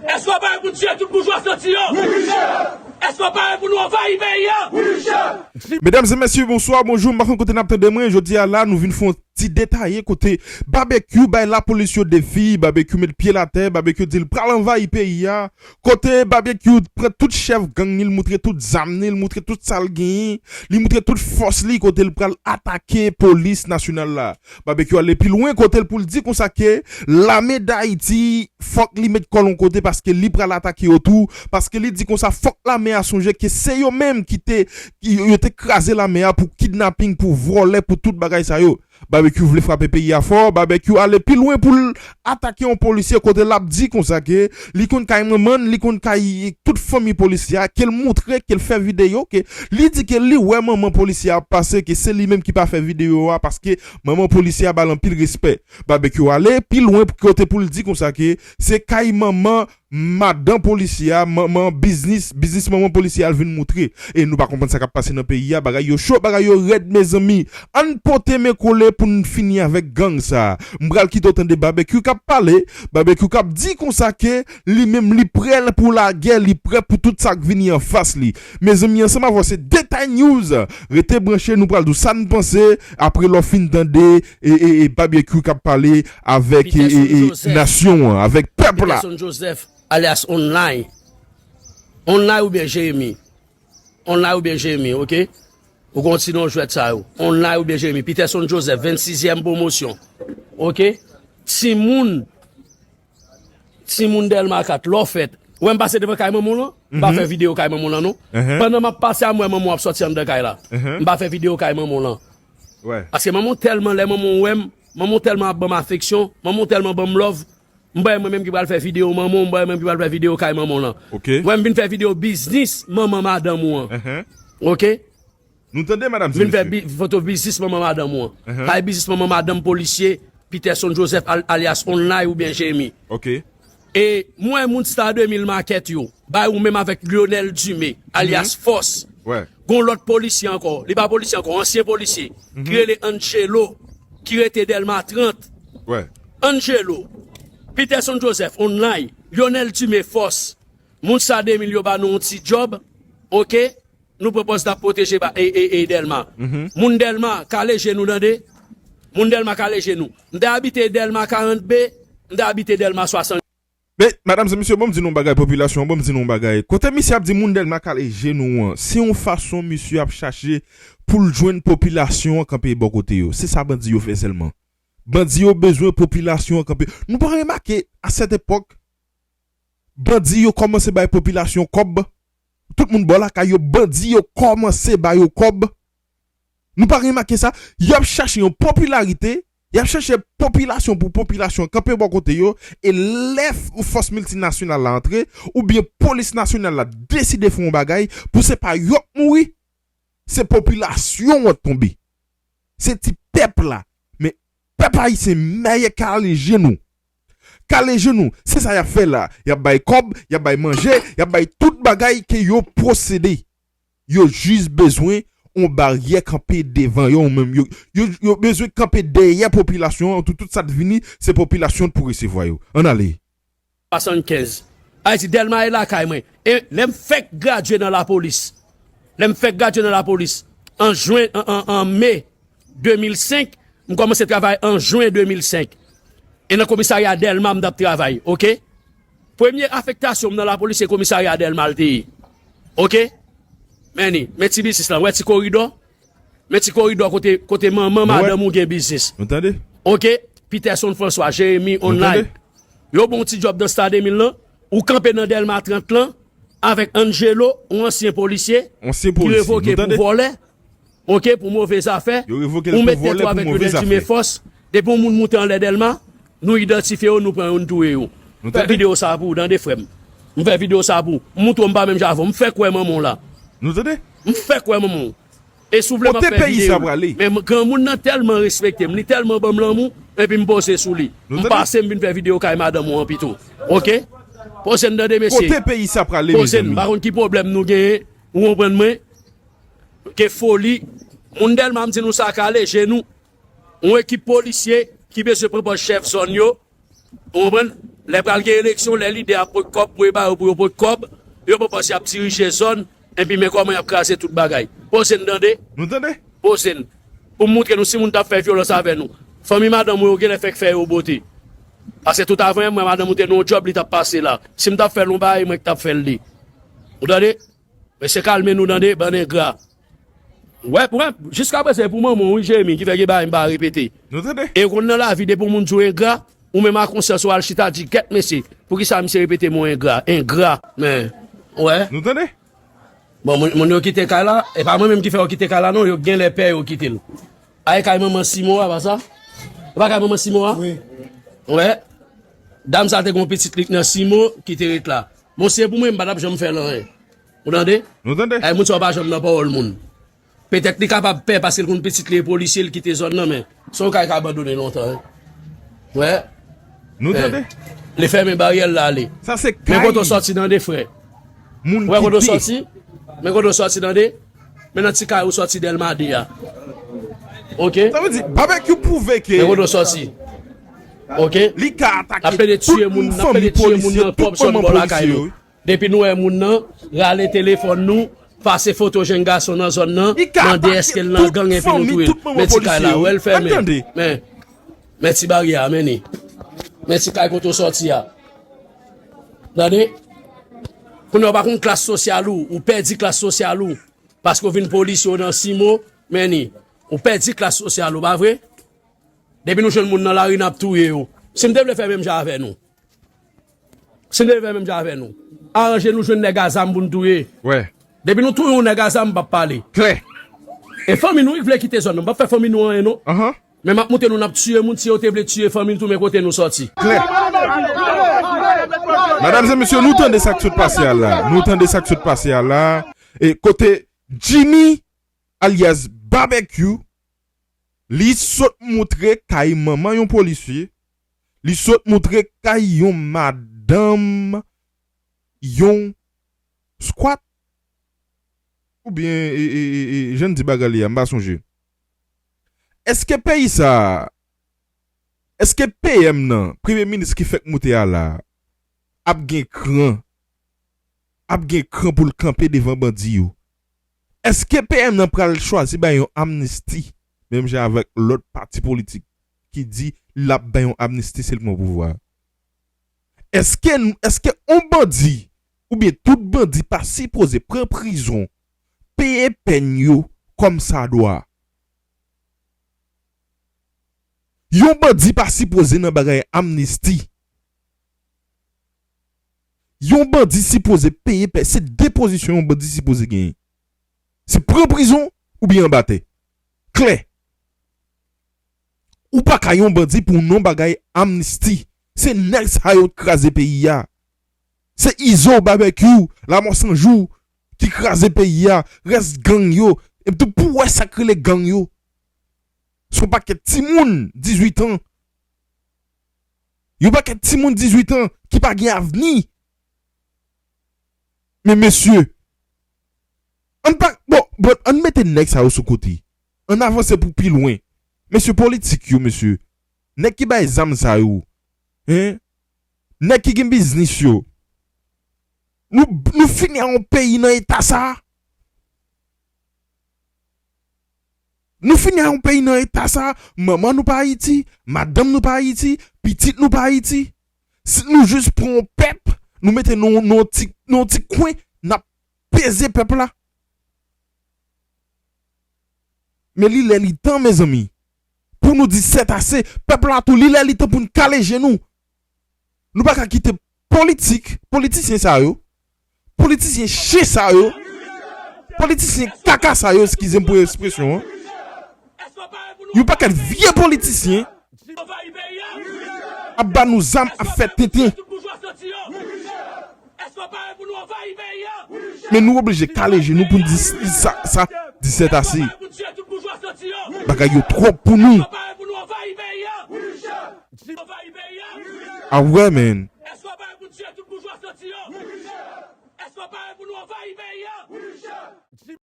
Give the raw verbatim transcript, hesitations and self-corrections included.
Èske w pare pou n tiye tout boujwa santi yo? Èske w pare pou nou anvayi peyi a? Medam e mesye, bonswa, bonjou, m pa konn kote n ap tande mwen. Jodi a la, nou vin fè yon ti detaye kote Babekyou bay lapolis yo defi, Babekyou met pye l atè, Babekyou di l pral anvayi peyi a. Kote Babekyou pran tout chèf gang ni, l moutre tout zam ni, l moutre tout sa l genyen, li moutre tout fòs li kote l pral atake polis nasyonal la. Babekyou ale pi lwen kote l pou l di konsa ke lame Dayiti fòk li met kò l yon kote paske li pral atake yo tou, paske li di konsa fòk lame a sonje ke se yo menm ki te, ki, yo te kraze lame a pou kidnaping, pou vòlè, pou tout bagay sa yo. Babekyou vle frape peyi a fò, Babekyou ale pi lwen pou l atake yon polisye kote l ap di konsa ke li konn kay manman l, li konn kay tout fanmi polisye a, ke l moutre, ke l fè videyo, ke li di ke li wè manman polisye a ap pase, ke se li menm ki pa fè videyo a paske manman polisye a ba l anpil respè. Babekyou ale pi lwen kote pou l di konsa ke se kay manman madan polisye a, manman biznis, biznis manman polisye a l vin moutre. E nou pa konprann sa k ap pase nan peyi a, bagay yo cho, bagay yo rèd, mezanmi. Ann pote men kole pou n fini avèk gang sa. M pral kite w tande Babekyou k ap pale, Babekyou k ap di konsa ke li menm li prè pou lagè, li prè pou tout sa k vini anfas li. Mezanmi, ansanm avè w se Detay News. Rete branche, nou pral di w sa n panse apre lè w fin tande e, e, e Babekyou k ap pale avèk e, e, e, nasyon an, avèk pèp la. Peterson Joseph, alyas Online. Online oubyen Jeremy. Online oubyen Jeremy, oke? Ou konn ti non jwèt sa yo. Online oubyen Jeremy. Peterson Joseph, vennsizyèm pwomosyon. Oke? Timoun, timoun Dèlma kat, lè w fèt. Ou wè m pase devan kay manman w lan? M pa fè videyo kay manman w lan, non. Pandan m ap pase a, m wè manman w ap sòti anndan kay la. M pa fè videyo kay manman w lan. Paske manman w tèlman, lè manman w wè m, manman w tèlman ap ban m afeksyon, manman w tèlman ban m love, m pa wè mwen menm ki pral fè videyo manman w, m pa wè mwen menm ki pral fè videyo kay manman w lan. Mwen, m vin fè videyo biznis manman madanm ou an. Oke? Nou tande, madanm e mesye. M vin fè bi, foto biznis manman madanm ou an. Kay biznis manman madanm polisye, Peterson Joseph al, alyas Online oubyen Jeremy. Oke. E mwen, moun Star de mil Market yo, bay ou menm avèk Lionel Dumé, alyas Fòs. Gon lòt polisye ankò, li pa polisye ankò, ansyen polisye, ki rele Angelo, ki rete Dèlma trant. Angelo, Peterson Joseph, Online, Lionel Dumé, Fòs. Moun Star de mil yo ba nou yon ti djòb, oke? Nou pran pòz n ap pwoteje e, e, e Dèlma. Moun Dèlma, kale je nou, tande. Moun Dèlma, kale je nou. M te abite Dèlma karant B, m te abite Dèlma swasanndiz. Men, madanm e mesye, ban m di nou yon bagay, popilasyon an, ban m di nou yon bagay. Kote misye ap di moun Dèlma kale je nou an, se yon fason misye ap chache pou l jwenn popilasyon an kanpe bò kote yo. Se sa bandi yo fè sèlman. Bandi yo bezwen popilasyon an kanpe. Nou pa remake, a sèt epòk, bandi yo kòmanse bay popilasyon kòb. Tout moun bò lakay yo, bandi yo kòmanse ba yo kòb. Nou pa remake sa? Y ap chache yon popilarite, y ap chache popilasyon pou popilasyon kanpe bò kote yo, e lè f-, fòs miltinasyonal la antre, oubyen polis nasyonal la deside fè yon bagay, pou se pa yo k mouri, se popilasyon an k tonbe. Se ti pèp la. Men pèp ayisyen, mèyè kale je nou. Kale je nou, se sa y ap fè la. Y ap bay kòb, y ap bay manje, y ap bay tout bagay ke yo posede. Yo jis bezwen yon baryè kanpe devan yo menm. Yo, yo, yo bezwen kanpe dèyè popilasyon an, tout, tout sa k vini, se popilasyon an pou resevwa yo. Ann ale. Swasannkenz. Ayiti, Dèlma e lakay mwen. E lè m fèk gradye nan lapolis, lè m fèk gradye nan lapolis, an jen, an, an, an me de mil senk, m kòmanse travay an jen de mil senk. E nan komisarya Dèlma m t ap travay, oke? Premye afektasyon m nan lapolis se komisarya Dèlma l te ye. Oke? Men ni, men ti biznis lan, wè ti koridò? Men ti koridò kote, kote manman madanm ou gen biznis. Nou tande? Oke? Peterson François, Jeremy Online. Yo ba w ti djòb nan Star de mil lan, ou kanpe nan Dèlma trant lan, avèk Angelo, yon ansyen polisye, ki revoke pou vòlè, oke, pou move zafè, ou met tèt ou avèk Lionel Dumé Fòs, depi yon moun moute anlè Dèlma, nou idantifye yo, nou pran yo, nou touye yo. M fè videyo sa pou ou, tande frè m. M fè videyo sa pou ou. M moutre w m pa menm jan avè w. M fèk wè manman w la. Nou tande? M fèk wè manman w. E si w vle m ap fè videyo. Men granmoun nan tèlman respekte m, li tèlman ban m lanmou, epi m poze sou li. M pase m vin fè videyo kay madanm ou an pito. Oke? Poze n tande mesye. Kote peyi sa prale, mezanmi? Poze n, m pa konn ki pwoblèm nou genyen, ou konprann mwen? Ke foli. Moun Dèlma m di nou sa kale je nou. Yon ekip polisye ki bezwen pran pòz chèf zòn yo. Ou konprann? Lè pral gen eleksyon, lè lidè ap pot kòb pou e ba yo, pou yo pot kòb, yo pran pòz y ap dirije zòn, epi men kòman y ap kraze tout bagay. Poze n tande. Nou tande. Poze n. Pou m moutre nou si moun t ap fè vyolans avè nou. Fanmi madanm ou yo genlè fèk fè yo bote. Paske tout avan yè, mwen madanm ou te nan yon djòb, li t ap pase la. Si m t ap fè l yon bagay, mwen k t ap fè l li. Ou tande? Mesye kalme nou tande, bann engra. Wè, wè, jiskaprezan e pou manman w wi Jeremi ki fè gen bagay m pa repete. Nou tande. E w konn nan lavi depi yon moun di w engra, ou menm a konsyans ou al chita di kèt mesye, poukisa misye repete mo engra? Engra, men, wè. Nou tande. Bon, moun, moun yo kite kay la, e pa mwen menm ki fè yo kite kay la non, yo genlè pè yo kite l. A e kay manman Simo a, pa sa? E pa kay manman Simo a? Wi. Wè. Dam sa te gen yon pitit li k nan Simo ki te ret la. Bon, si e pou mwen, m pa t ap janm fè l anyen. Ou tande? Nou tande. Ay, moun sa yo pa janm nan pawòl moun. Petèt li kapab pè paske l konn pitit li e polisye, l kite zòn nan, men se yon kay k abandone lontan, wi. Wè. Nou tande. Li fèmen baryè l la ale. Sa se kay. Men kote w sòti tande, frè. Moun kite. Wè kote w sòti. Men kote w sòti tande. Men nan ti kay ou sòti Dèlma de a. Oke? Sa vle di, Babekyou pwouve ke. Men kote w sòti. Oke? Li ka atake tout fanmi polisye, tout manman polisye yo. Depi nou wè moun nan, rale telefòn nou, pase foto jenn gason nan zòn nan, mande èske l nan gang epi nou touye l. Men ti kay la, ou wè l fèmen. Men, men ti baryè a, men li. Men ti kay kote w sòti a. Tande? Kounye a w pa konn klas sosyal ou, ou pèdi klas sosyal ou. Paske w vin polisye w nan Simo, men li. Ou pèdi klas sosyal ou, pa vre? Depi nou jwenn moun nan lari, n ap touye yo. Si m te vle fè menm jan avè nou. Si n te vle fè menm jan avè nou. Aranje nou jwenn nèg a zam pou n touye. Wè. Depi nou touye yon nèg a zam, m p ap pale. Klè. E fanmi nou wi k vle kite zòn nan. M p ap fè fanmi nou anyen non. Anhan. Men m ap montre nou n ap tiye moun, si yo te vle tiye fanmi n tou, men kote nou sòti. Klè. Medam e mesye, nou tande sa k sot pase a la. Nou tande sa k sot pase a la. E kote Jimmy alyas Babekyou, li sot moutre kay manman yon polisye, li sot moutre kay yon madanm yon squat, oubyen, e, e, e, e, jan n di bagay li a, m pa sonje. Èske peyi sa a, èske P M nan, premye minis ki fèk moute a la a, ap gen kran, ap gen kran pou l kanpe devan bandi yo? Èske P M nan pral chwazi bay yon amnisti, menm jan avèk lòt pati politik ki di l ap bay yon amnisti si l pran pouvwa a? Èske, èske yon bandi oubyen tout bandi pa sipoze pran prizon, peye pèn yo kòmsadwa? Yon bandi pa sipoze nan bagay amnisti. Yon bandi sipoze peye pè. Se de pozisyon yon bandi sipoze genyen. Se pran prizon oubyen anba tè. Klè. Ou pa ka yon bandi pou yon bagay amnisti. Se nèg sa yo k kraze peyi a. Se Izo, Babekyou, Lamò San Jou ki kraze peyi a, rès gang yo. Epi tou pou wè sa k rele gang yo. Se yon pakèt timoun dizuit an. Yon pakèt timoun dizuit an ki pa gen avni. Men mesye, ann pa, bon, bon, ann mete nèg sa yo sou kote. Ann avanse pou pi lwen. Mesye politik yo, mesye. Nèg ki bay zam sa yo. Hein? Nèg ki gen biznis yo. Nou, nou fini a yon peyi nan eta sa. Nou fini a yon peyi nan eta sa, manman nou pa Ayiti, madanm nou pa Ayiti, pitit nou pa Ayiti. Si nou jis pran yon pèp, nou mete nou nan yon ti, nan yon ti kwen, n ap peze pèp la. Men li lè li tan, mezanmi, pou nou di sètase. Pèp la tou, li lè li tan pou n kale je nou. Nou pa ka kite politik, politisyen sa yo, politisyen chen sa yo, politisyen kaka sa yo, eskize m pou ekspresyon an. Yon pakèt vye politisyen ap ba nou zam, ap fè tenten. Men nou oblije kale je nou pou n di sa, sa, di sètase. Bagay yo twòp pou nou. A wè, men.